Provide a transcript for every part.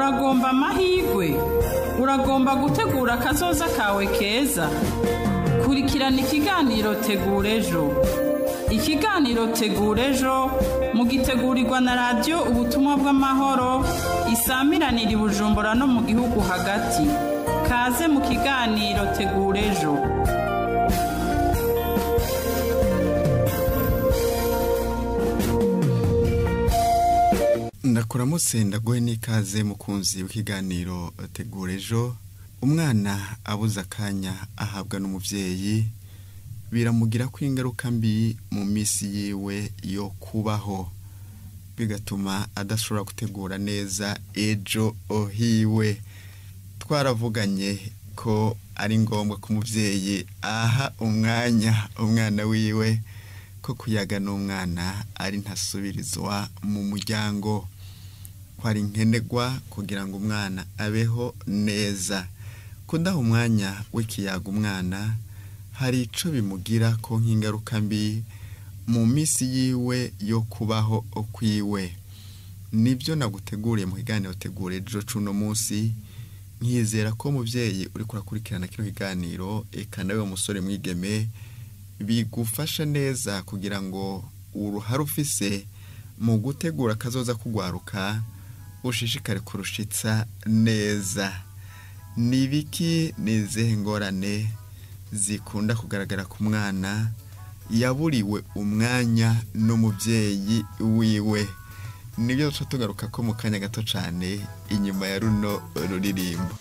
Uragomba amahirwe? Uragomba gutegura akazoza kawe keza? Kurikirana ikiganiro Tegura Ejo. Ikiganiro Tegura Ejo mugitegurirwa na Radiyo Ubutumwa bw'Amahoro isamiranira i Bujumbura no mu gihugu hagati. Kaze mu kiganiro Tegura Ejo. Ndakuramutse, ndaguhe n'ikaze mukunzi w'ikiganiro Tegura Ejo. Umwana abuze akanya ahabwa n'umuvyeyi biramugira ko ingaruka mbi mu misi yiwe yo kubaho, bigatuma adashobora gutegura neza ejo hiwe. Twaravuganye ko ari ngombwa ko umuvyeyi aha umwanya umwana wiwe, ko kuyaga n'umwana ari ntasubirizwa mu muryango, ko ari nkenerwa kugira ngo umwana abeho neza. Kudaha umwanya w'ikiyaga umwana hari ico bimugira ko nk'ingaruka mbi mu misi yiwe yo kubaho kwiwe. Nibyo naguteguriye mu kiganiro Tegura Ejo cuno munsi. Nkizera ko muvyeyi uriko urakurikirana kino kiganiro, eka nawe musore mwigeme, bigufasha neza kugira ngo uruhare ufise mu gutegura akazoza kugwaruka ushishikare kurushitsa neza. Ni biki, nizihe ngorane zikunda kugaragara ku mwana yaburiwe umwanya n'umuvyeyi wiwe? Nibyo duca tugaruka ko mu kanya gato cane inyuma ya runo ruririmbo.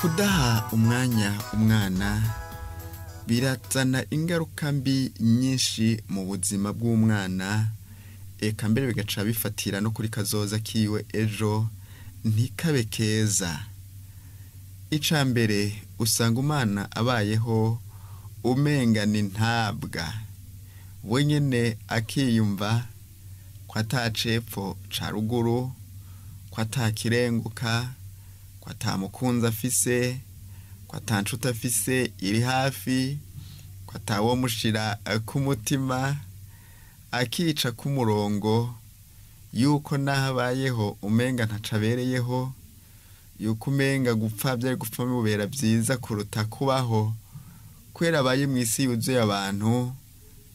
Kudaha umwanya umwana birazana ingaruka mbi nyinshi mu buzima bw'umwana, eka mbere bigaca bifatira no kuri kazoza kiwe ejo ntikabe keza. Ica mbere, usanga umwana abayeho umenga ni ntabwa, wenyene akiyumva ko atacepfo ca ruguru, ko atakirenguka, ko atamukunzi afise, ko ata nshuti afise iri hafi, ko atawomushira k'umutima, akica k'umurongo yuko naho abayeho umenga ntaco abereyeho, yuko umenga gupfa vyari gupfa bimubera vyiza kuruta kubaho, kubera abaye mw'isi yuzuye abantu,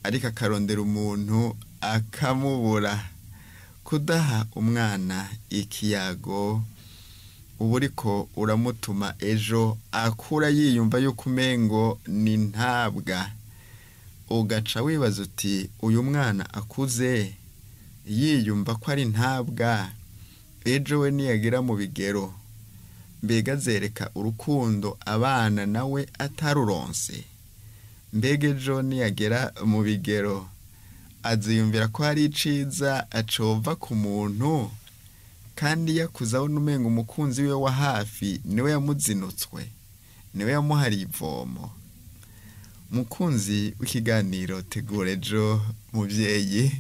ariko akarondera umuntu akamubura. Kudaha umwana ikiyago uba uriko uramutuma ejo akura yiyumva yuko umengo ni ntabwa. Ugaca wibaza uti uyu mwana akuze yiyumva ko ari ntabwa, ejo we niyagera mu bigero mbega azereka urukundo abana nawe ataruronse? Mbega ejo niyagera mu bigero aziyumvira ko hari iciza acova ku muntu, kandi yakuze abona umenga umukunzi wiwe wa hafi niwe yamuzinutswe, niwe yamuhariye ivomo? Mukunzi w'ikiganiro Tegura Ejo, muvyeyi,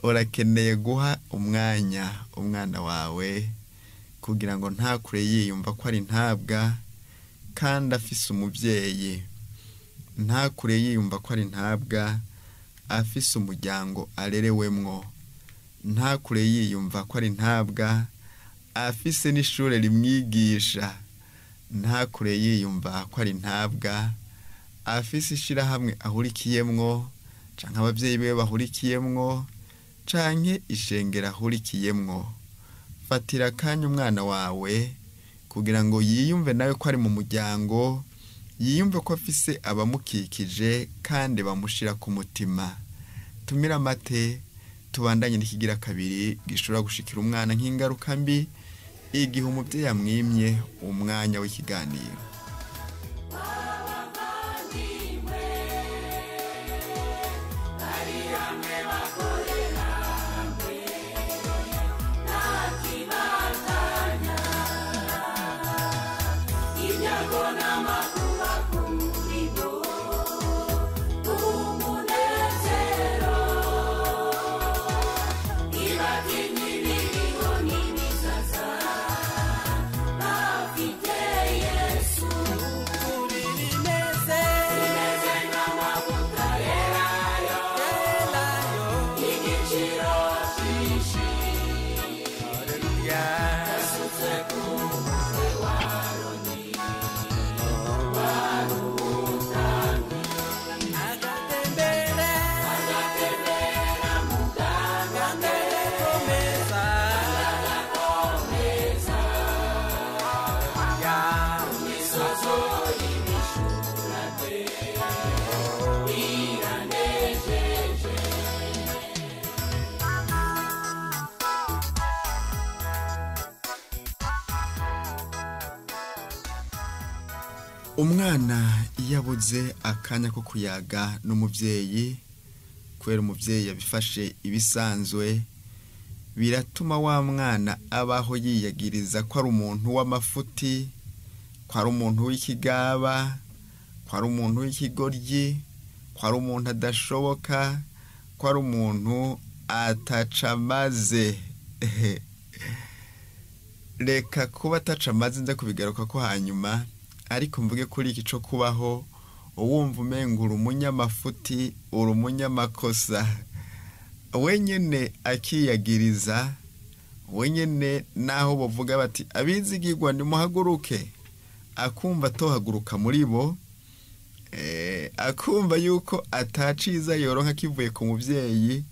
urakeneye guha umwanya umwana wawe kugira ngo ntakure yiyumva ko ari ntabwa kandi afise umuvyeyi, ntakure yiyumva ko ari ntabwa afise umuryango arerewemwo, ntakure yiyumva ko ari ntabwa afise n'ishure rimwigisha, ntakure yiyumva ko ari ntabwa afise ishirahamwe ahurikiyemwo canke abavyeyi biwe bahurikiyemwo canke ishengero ahurikiyemwo. Fatira akanya umwana wawe kugira ngo yiyumve nawe ko ari mu muryango, yiyumve ko afise abamukikije kandi bamushira ku mutima. Tumira amate, tubandanye n'ikigira kabiri gishobora gushikira umwana nk'ingaruka mbi igihe umuvyeyi amwimye umwanya w'ikiganiro. Umwana iyo abuze akanya ko kuyaga n'umuvyeyi, kubera umuvyeyi yabifashe ibisanzwe, biratuma wa mwana abaho yiyagiriza ko ari umuntu w'amafuti, ko ari umuntu w'ikigaba, ko ari umuntu w'ikigoryi, ko ari umuntu adashoboka, ko ari umuntu atacamaze. Reka kuba atacamaze nze kubigaruka ko hanyuma, ariko mvuge kuri iki co kubaho uwumva umenga uri umunyamafuti, uri umunyamakosa, wenyene akiyagiriza, wenyene naho bovuga bati abizigirwa nimuhaguruke, akumva atohaguruka muri bo, akumva yuko ataciza yoronka kivuye ku muvyeyi,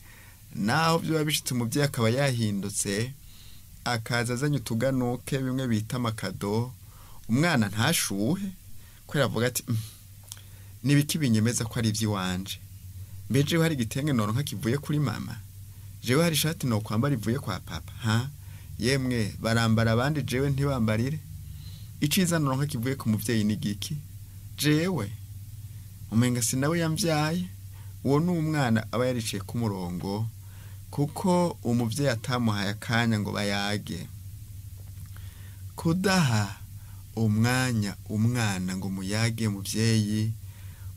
naho vyoba bishitse umuvyeyi akaba yahindutse akaza azanye utuganuke bimwe bita amakado, umwana ntashuhe kubera avuga ati nibiki binyemeza ko ari ivy'iwanje, mbe jewe hari igitenge noronka kivuye kuri mama, jewe hari ishati nokwambara ivuye kwa papa, ha yemwe barambara abandi jewe ntibambarire, iciza noronka kivuye ku muvyeyi ni giki, jewe umenga si nawe yamvyaye. Uwo ni umwana aba yariciye ku murongo kuko umuvyeyi atamuhaye akanya ngo bayage. Kudaha umwanya umwana ngo muyage muvyeyi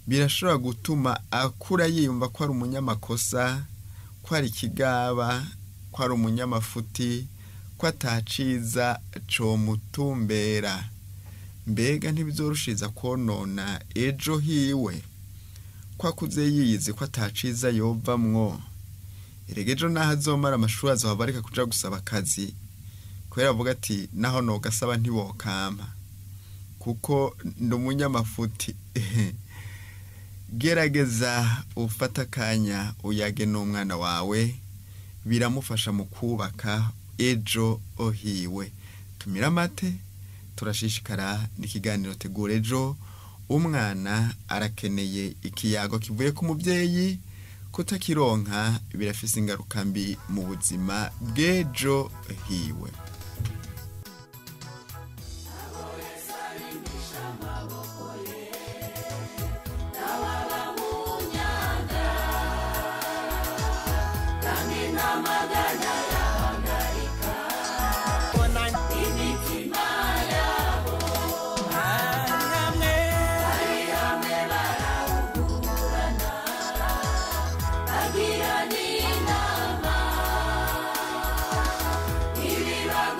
birashobora gutuma akura yiyumva ko ari umunyamakosa, ko ari ikigaba, ko ari umunyamafuti, ko ataciza comutumbera. Mbega ntibizorushiza konona ejo hiwe, ko akuze yiyizi ko ataciza yovamwo. Erega ejo naho azomara amashuri azohava areka kuja gusaba akazi, kubera avuga ati naho nogasaba ntibokampa kuko ndi umunyamafuti. Gerageza ufate akanya uyage n'umwana wawe, biramufasha mu kubaka ejo hiwe. Tumira amate, turashishikara n'ikiganiro Tegura Ejo. Umwana arakeneye ikiyago kivuye ku muvyeyi, kutakironka birafise ingaruka mbi mu buzima bw'ejo hiwe. Inama,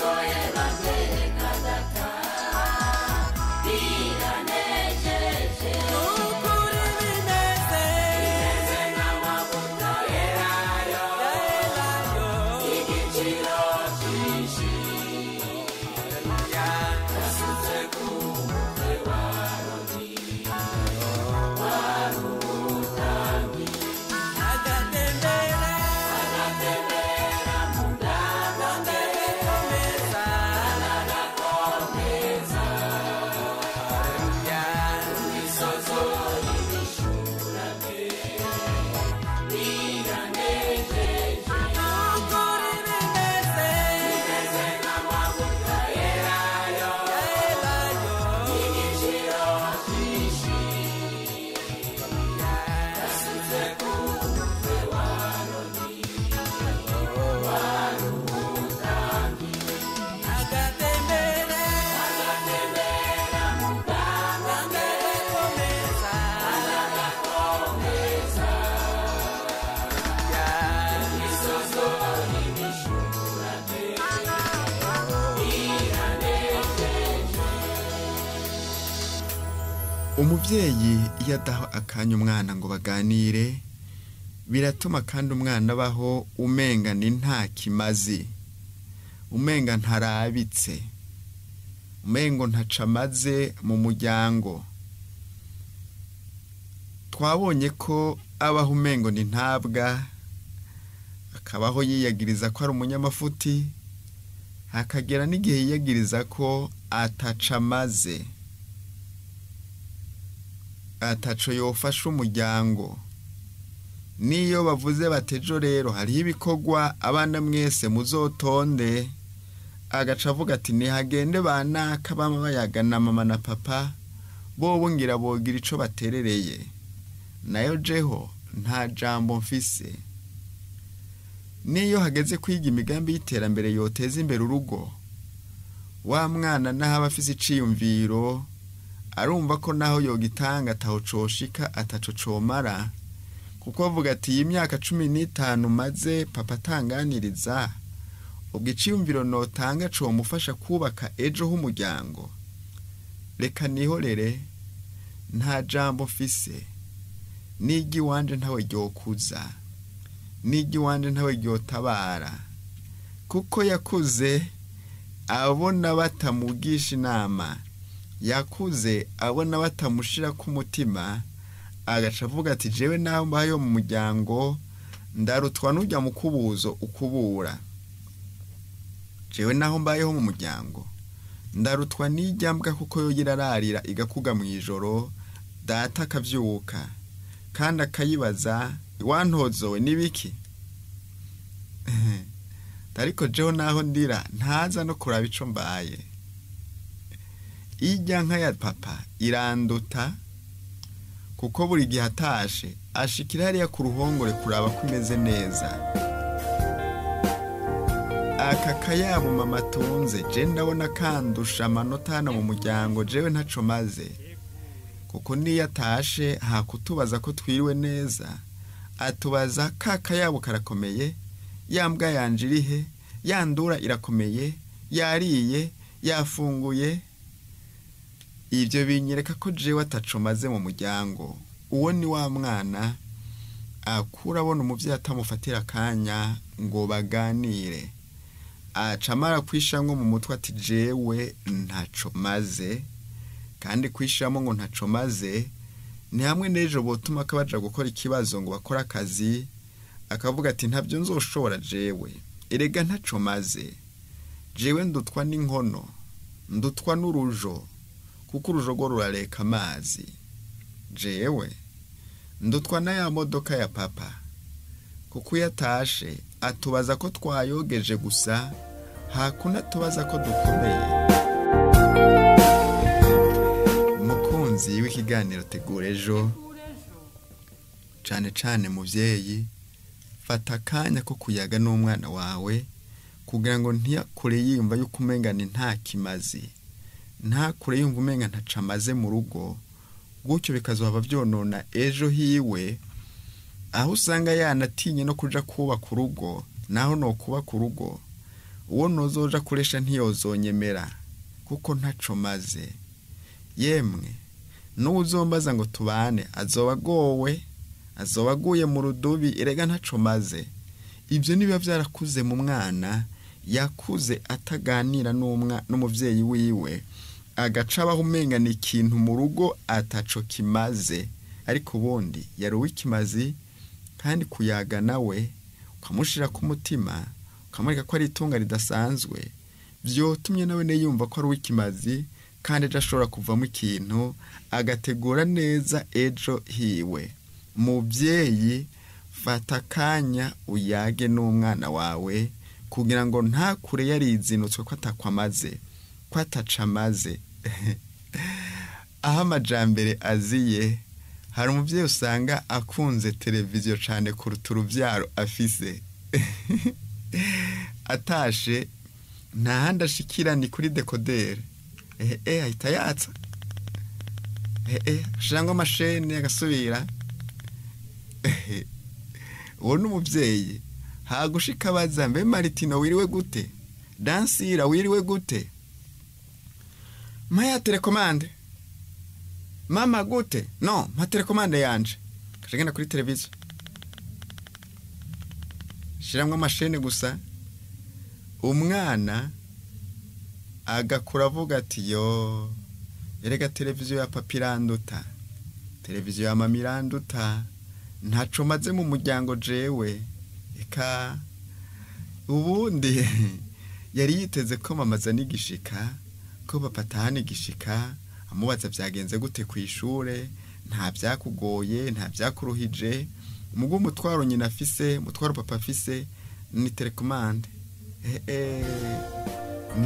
Umubyeyi iyo adaha akanya umwana ngo baganire, biratuma kandi umwana abaho umenga ni nta kimazi, umenga ntarabitse, umengo ntaco amaze mu muryango. Twabonye ko abaho umengo ni ntabwa, akabaho yiyagiriza ko ari umunyamafuti, hakagera n'igihe yiyagiriza ko ataco amaze, ataco yofasha umuryango. Niyo bavuze batejo rero hariho ibikorwa abana mwese muzotonde, agaca avuga ati nihagende banaka bama bayagana mama na papa, bobo ngira bogira ico baterereye, nayo jeho nta jambo mfise. Niyo hageze kwiga imigambi y'iterambere yoteza imbere urugo, wa mwana naho aba afise iciyumviro, arumva ko naho yogitanga ataho coshika ataco comara, kuko avuga ati iyi myaka 15 maze papa atanganiriza, ubwo iciyumviro notanga comufasha kubaka ejo h'umuryango, reka nihorere nta jambo mfise, n'igi wanje ntawe ryokuza, n'igi wanje ntawe ryotabara, kuko yakuze abona batamugisha inama, yakuze abona batamushira ku mutima, agaca avuga ati jewe naho mbayo mu muryango ndarutwa n'ujya mu kubuzo ukubura, jewe naho mbayeho mu muryango ndarutwa n'ijyambwa kuko yo irararira igakuga mu ijoro, data akavyuka kandi akayibaza wantozowe nibiki, ariko jewe naho ndira ntaza no kuraba ico mbaye. Ijya nka ya papa iranduta, kuko buri gihe atashe ashikira hariya ku ruhongore kuraba ko imeze neza. Aka kayabo mama atunze je ndabona kandusha amanota hano mu muryango, jewe ntaco maze, kuko niyo atashe hakutubaza ko twiriwe neza, atubaza ka kayabo karakomeye, ya mbwa yanje irihe, ya ndura irakomeye, yariye, yafunguye. Ibyo binyereka ko jewe ataco maze mu muryango. Uwo ni wa mwana akura abona umuvyeyi atamufatira akanya ngo baganire, aca amara kwishamwo mu mutwe ati jewe ntaco maze. Kandi kwishamo ngo ntaco maze ni hamwe n'ejo botuma ko baja gukora ikibazo ngo bakore akazi, akavuga ati ntabyo nzoshobora jewe, erega ntaco maze, jewe ndutwa n'inkono, ndutwa n'urujo, kuko urujo rwo rurareka amazi, jewe ndutwa n'aya modoka ya papa, kuko iyo atashe atubaza ko twayogeje gusa, hakuna tubaza ko dukomeye. Mukunzi w'ikiganiro Tegura Ejo, cane cane muvyeyi, fata akanya ko kuyaga n'umwana wawe kugira ngo ntiyakure yiyumva yuko umenga ni nta kimazi, ntakure yumva umenga ntaco amaze mu rugo, gutyo bikazohava vyonona ejo hiwe, aho usanga yanatinye no kuja kubaka urugo. Naho no kubaka urugo uwo nozoja kuresha ntiyozonyemera kuko ntaco maze. Yemwe n'uzombaza ngo tubane azoba agowe, azoba aguye mu rudubi, erega ntaco maze. Ibyo nibiba vyarakuze mu mwana, yakuze ataganira n'umuvyeyi wiwe, agaca abaho umenga ni ikintu mu rugo ataco kimaze, ariko ubundi yari uw'ikimazi. Kandi kuyaga nawe ukamushira ku mutima, ukamwereka ko ari itunga ridasanzwe, vyotumye nawe ne yumva ko ari uw'ikimazi, kandi ejo ashobora kuvamo ikintu, agategura neza ejo hiwe. Muvyeyi, fata akanya uyage n'umwana wawe kugira ngo ntakure yarizinutswe ko atakwamaze, ko ataca amaze. Aho amajambere aziye, hari umuvyeyi usanga akunze televiziyo cane kuruta uruvyaro afise. Atashe nta handi ashikira ni kuri dekodere, ahita yatsa, ashiramwo amashene agasubira. Uwo ni umuvyeyi hagushika abaza mbe Maritino wiriwe gute, Dansira wiriwe gute, mpa ya telekomande, Mama gute? No, mpa telekomande yanje. Kajagenda kuri televiziyo. Shiramwe amashene gusa. Umwana agakura avuga ati yo, erega televiziyo ya papa iranduta, televiziyo ya mama iranduta, ntaco maze mu muryango jewe. Eka ubundi yari yiteze ko mama azana igishika, ko papa atahana igishika, amubaza vyagenze gute kw'ishure, nta vyakugoye, nta vyakuruhije. Mugo umutwaro nyina afise, umutwaro papa afise ni telekomande.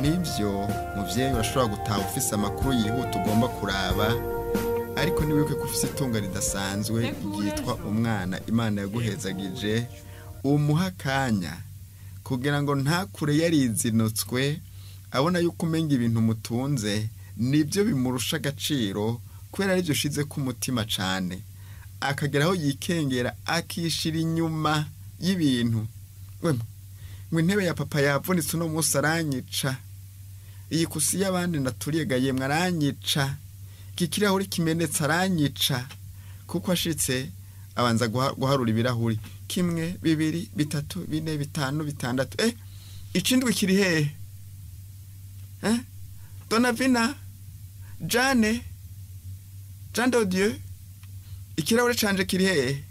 Nibyo muvyeyi urashobora gutaha ufise amakuru yihuta ugomba kuraba, ariko ntiwibuke ko ufise itunga ridasanzwe ryitwa umwana Imana yaguhezagije. Umuha akanya kugira ngo ntakure yarizinutswe, abona yuko umenga ibintu mutunze nibyo bimurusha agaciro, kubera aribyo ushize ku mutima cane, akagera aho yikengera akishira inyuma y'ibintu. Ngo intebe ya papa yavunitse uno munsi aranyica, iyi kusi y'abandi naturiye yemwe aranyica, iki kirahuri kimenetse aranyica. Kuko ashitse abanza guharura ibirahuri, 1 2 3 4 5 6, ikindwi kiri hehe? Donavina, Jane, Jean de Dieu, ikirahure canje kiri hehe?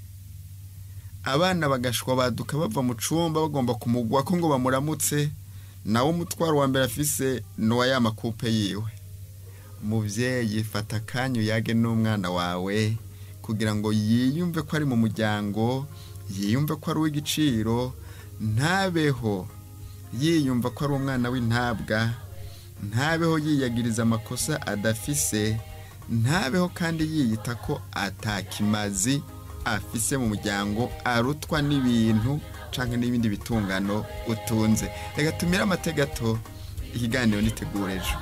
Abana bagashwa baduka bava mu cumba bagomba kumugwa ko ngo bamuramutse, nawo umutwaro wa mbere afise no ya makupe yiwe. Muvyeyi, fata kanyu yage n'umwana wawe kugira ngo yiyumve ko ari mu muryango, yiyumve ko ari uw'igiciro, ntabeho yiyumva ko ari umwana w'intabwa, ntabeho yiyagiriza amakosa adafise, ntabeho kandi yiyita ko atakimazi afise mu muryango, arutwa n'ibintu canke n'ibindi bitungano utunze. Reka tumire amategato, ikiganiro nitegure ejo.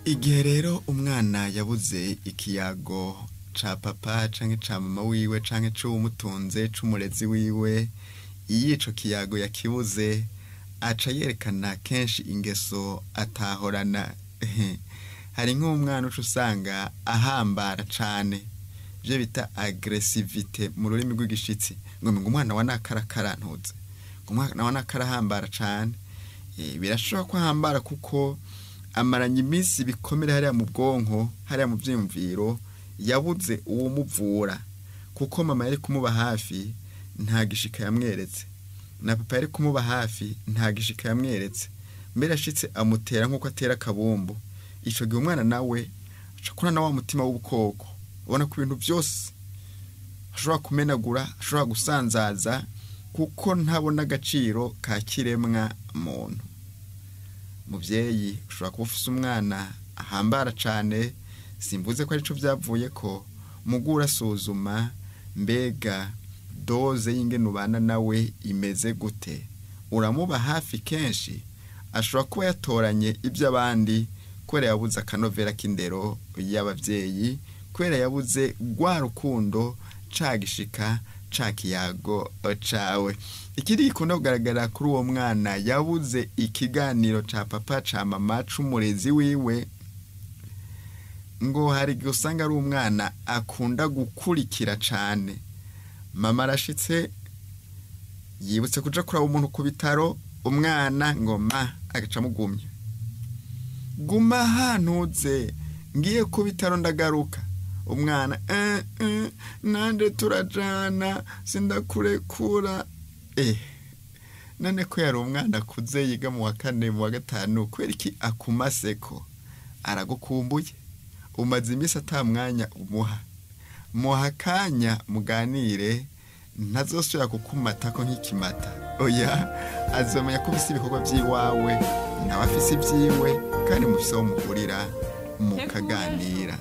Igihe rero umwana yabuze ikiyago ca papa canke ca mama wiwe canke c'uwumutunze c'umurezi wiwe, iyo ico kiyago yakibuze aca yerekana kenshi ingeso atahorana. Hari nk'umwana uca usanga ahambara cane, ivyo bita agressivité mu rurimi rw'igishitsi, ngo umwana wa nakarakara ntuze, ngo umwana wa nakarahambara cane. Birashoboka ko ahambara kuko amaranye iminsi bikomere hariya mu bwonko, hariya mu vyiyumviro, yabuze uwumuvura, kuko mama yari kumuba hafi nta gishika yamweretse, Na papa yari kumuba hafi, nta gishika yamweretse, mbere ashitse amutera nk'uko atera akabumbu. Ico gihe umwana nawe aca na wa mutima w'ubukoko, ubona ko ibintu byose ashobora kumenagura, ashobora gusanzaza, kuko ntabona agaciro ka kiremwa muntu. Muvyeyi, ushobora kuba ufise umwana ahambara cane, simvuze ko arico byavuye ko mugura, asuzuma mbega dose y'ingene ubana nawe imeze gute, uramuba hafi kenshi? Ashobora kuba yatoranye iby'abandi kubera yabuze akanovera k'indero y'ababyeyi, kubera yabuze rwa rukundo, ca gishika, ca kiyago cawe. Ikindi gikunda kugaragara kuri uwo mwana yabuze ikiganiro ca papa, ca mama, c'umurezi wiwe, ngo hari igihe usanga ari umwana akunda gukurikira cane. Mama arashitse, yibutse kuja kuraba umuntu ku bitaro, umwana ngo ma agaca amugumya: "Guma hantuze, ngiye ku bitaro ndagaruka." Umwana: "Eh, eh, nande turajana, sindakurekura." None ko yari umwana akuze, yiga mu wa kane, mu wa gatanu, kubera iki akumaseko? Aragukumbuye, umaze iminsi ata mwanya umuha. Muha akanya muganire, ntazosubira kukumatako nk'ikimata, oya. Azomenya ko ufise ibikorwa by'iwawe, nawe afise ibyiwe, kandi mufise aho muhurira mukaganira.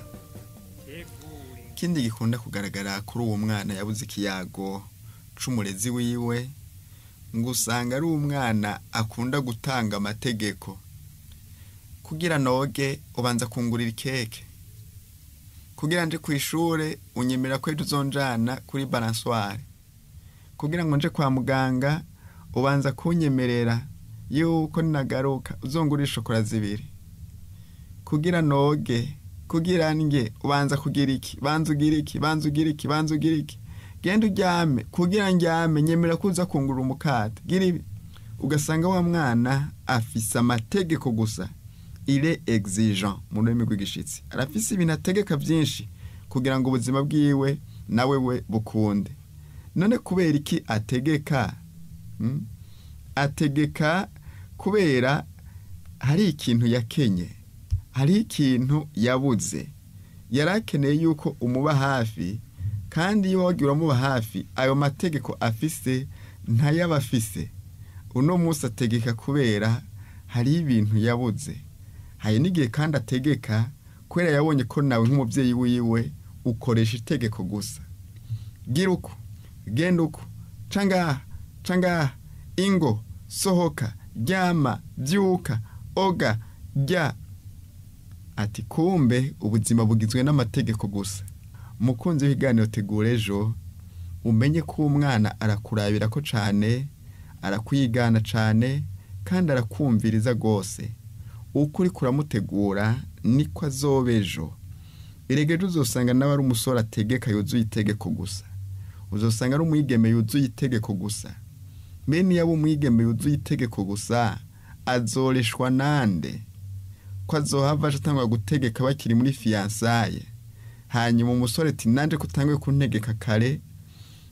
Ikindi gikunda kugaragara kuri uwo mwana yabuze ikiyago c'umurezi wiwe, ngo usanga ari umwana akunda gutanga amategeko: "Kugira noge ubanza kungurira ikeke, kugira nje ku ishure unyemera ko ejo uzonjana kuri balançoire, kugira ngo nje kwa muganga ubanza kunyemerera yuko ninagaruka uzongurira ishokora zibiri, kugira noge, kugira nge ubanza kugira iki, banza ugira iki, banza ugira iki, banza ugira iki, genda uryame, kugira ndyame nyemera ko uza kungurira umukate, gira ibi." Ugasanga wa mwana afise amategeko gusa, il est exigeant mu rurimi rw'igishitsi, arafise ibintu ategeka byinshi kugira ngo ubuzima bwiwe nawe we bukunde. None kubera iki ategeka? Ategeka kubera hari ikintu yakenye, hari ikintu yabuze, yari akeneye yuko umuba hafi. Kandi iyo wagiye uramuba hafi, ayo mategeko afise ntayaba afise. Uno munsi ategeka kubera hari ibintu yabuze. Hari n'igihe kandi ategeka kubera yabonye ko nawe nk'umubyeyi wiwe ukoresha itegeko gusa: gira uko, genda uko, ca ngaha, ca ngaha, ingo, sohoka, ryama, byuka, oga, rya. Ati: "Kumbe ubuzima bugizwe n'amategeko gusa." Umukunzi w'ikiganiro Tegura Ejo, umenye ko umwana arakurabira ko cane, arakwigana cane, kandi arakumviriza rwose. Uko uriko uramutegura niko azoba ejo. Erega ejo uzosanga nawe ari umusore ategeka, yuzuye itegeko gusa, uzosanga ari umwigeme yuzuye itegeko gusa. Mbe niyo aba umwigeme yuzuye itegeko gusa, azoreshwa nande, ko azohava aje atangura gutegeka bakiri muri fiançailles? Hanyuma umusore ati: "Nanje ko utanguye kuntegeka kare,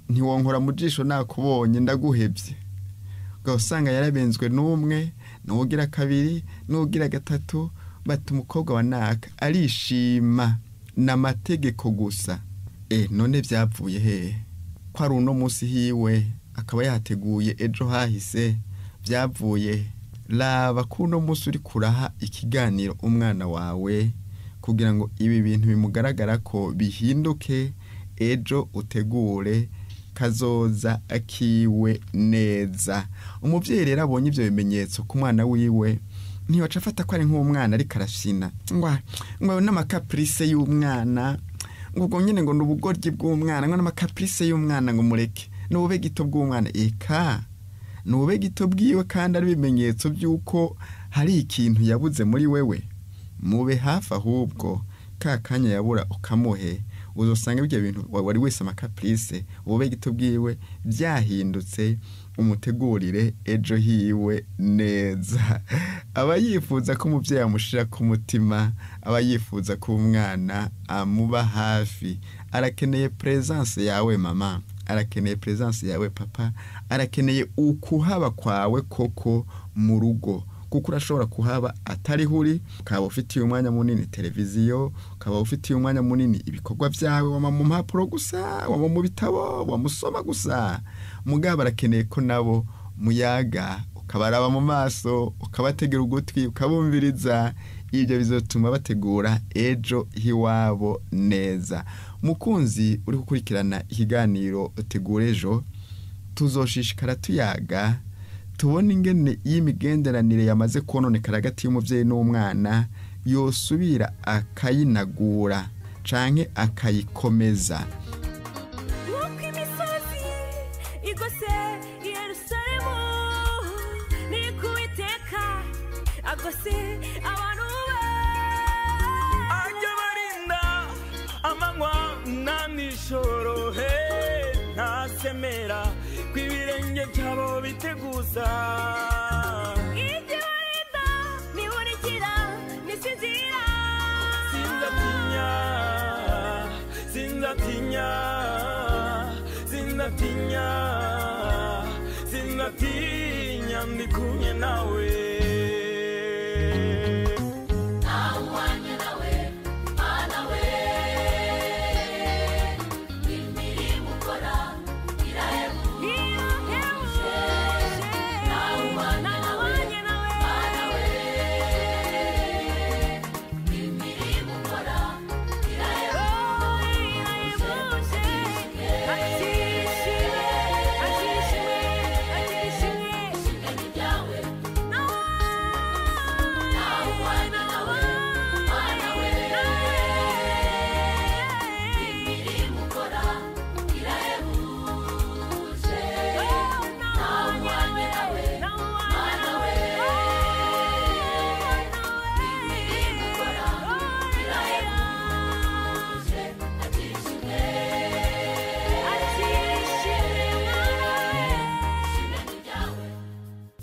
ntiwonkora mu jisho, nakubonye ndaguhevye." Usanga yarabenzwe n'umwe, n'uwugira kabiri, n'uwugira gatatu, bati: "Umukobwa wa naka arishima n'amategeko gusa." None byavuye hehe, ko ari uno munsi hiwe akaba yateguye ejo hahise? Byavuye raba ko uno munsi uri kuraha ikiganiro umwana wawe, kugira ngo ibi bintu bimugaragara ko bihinduke ejo, utegure kazoza akiwe neza. Umubyeyi rero abonye ibyo bimenyetso ku mwana wiwe, ntibaca afata ko ari nk'umwana ariko arashina, ngo n'ama caprices y'umwana, ngo ubwo nyine ngo ni ubugoryi bw'umwana, ngo n'ama caprices y'umwana, ngo mureke, ni ubube gito bw'umwana. Eka, ni ubube gito bwiwe kandi ari ibimenyetso by'uko hari ikintu yabuze muri wewe. Mube hafi ahubwo, ka kanya yabura ukamuhe, uzosanga ibyo bintu wari wese ama caprices, ubube gito bwiwe byahindutse. Umutegurire ejo hiwe neza. Aba yifuza ko umubyeyi amushira ku mutima, aba yifuza ko umwana amuba hafi, arakeneye présence yawe mama. Arakeneye presence yawe papa, arakeneye ukuhaba kwawe koko mu rugo, kuko urashobora kuhaba atari huri, ukaba ufitiye umwanya munini televiziyo, ukaba ufitiye umwanya munini ibikorwa byawe, wama mu mpapuro gusa, wama mu bitabo, wamusoma gusa. Mugabo arakeneye ko nabo muyaga, ukabaraba mu maso, ukabategera ugutwi, ukabumviriza. Ibyo bizotuma bategura ejo hiwabo neza. Mukunzi uri gukurikirana ikiganiro Tegura Ejo, tuzoshishikara tuyaga tubona ingene y'imigenderanire yamaze kononekara hagati y'umuvyeyi n'umwana yosubira akayinagura canke akayikomeza. Nk'uko imisozi igose i Yerusalemu, niko Uwiteka agose abantu be. Ajya barinda amanywa na nijoro, he ntasemera ko ibirenge byabo biteguza. Ibyo barinda ntiburikira ntisinzira. Sinzatinya, sinzatinya, sinzatinya, sinzatinya, ndi kumwe nawe. Ntawuhwanye nawe, Mana we, imirimo ukora irahebuje. Ntawuhwanye nawe, Mana we, imirimo ukora irahebuje. Ishimwe ni ryawe, ntawuhwanye nawe, Mana we, imirimo ukora irahebuje. Ntawuhwanye nawe, Mana we, imirimo ukora irahebuje. Akishimwe, ishimwe ni ryawe.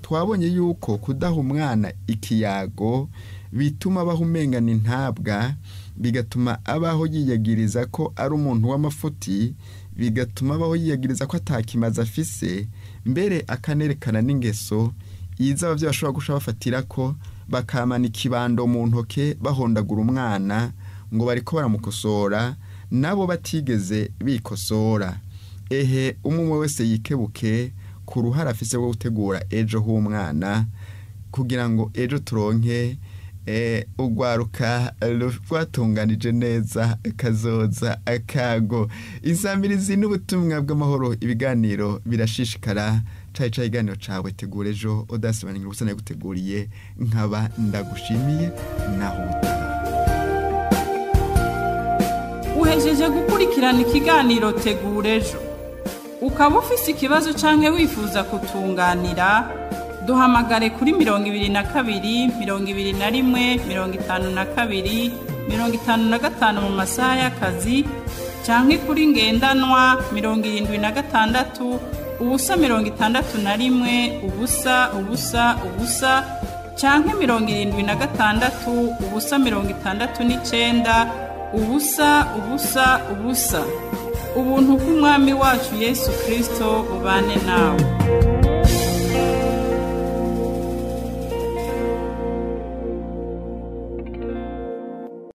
Twabonye yuko kudaha umwana ikiyago bituma abaho umengana intabwa, bigatuma abaho yiyagiriza ko ari umuntu w'amafuti, bigatuma abaho yiyagiriza ko atakimaze afise, mbere akanerekana n'ingeso iza abavyeyi bashobora guca bafatira ko bakamana ikibando mu ntoke bahondagura umwana ngo bariko baramukosora, nabo batigeze bikosora. Ehe, umwe umwe wese yikebuke ku ruhara afise rwo gutegura ejo h'umwana, kugira ngo ejo turonke urwaruka rwatunganije neza kazoza akago. Insamirizi n'ubutumwa bw'amahoro, ibiganiro birashishikara. Cari ca iganiro cawe Tegura Ejo, udasobanukirwa ubusa naguteguriye, nkaba ndagushimiye naho ubutaha. Uhejeje gukurikirana ikiganiro Tegura Ejo. Ukaba ufise ikibazo canke wifuza kutunganira, duhamagare kuri 22 21 52 55 mu masaha y'akazi, canke kuri ngendanwa 76 0 61 0 0 0 canke 76 0 69 0 0 0. Ubuntu bw'Umwami wacu Yesu Kristo bubane nawe.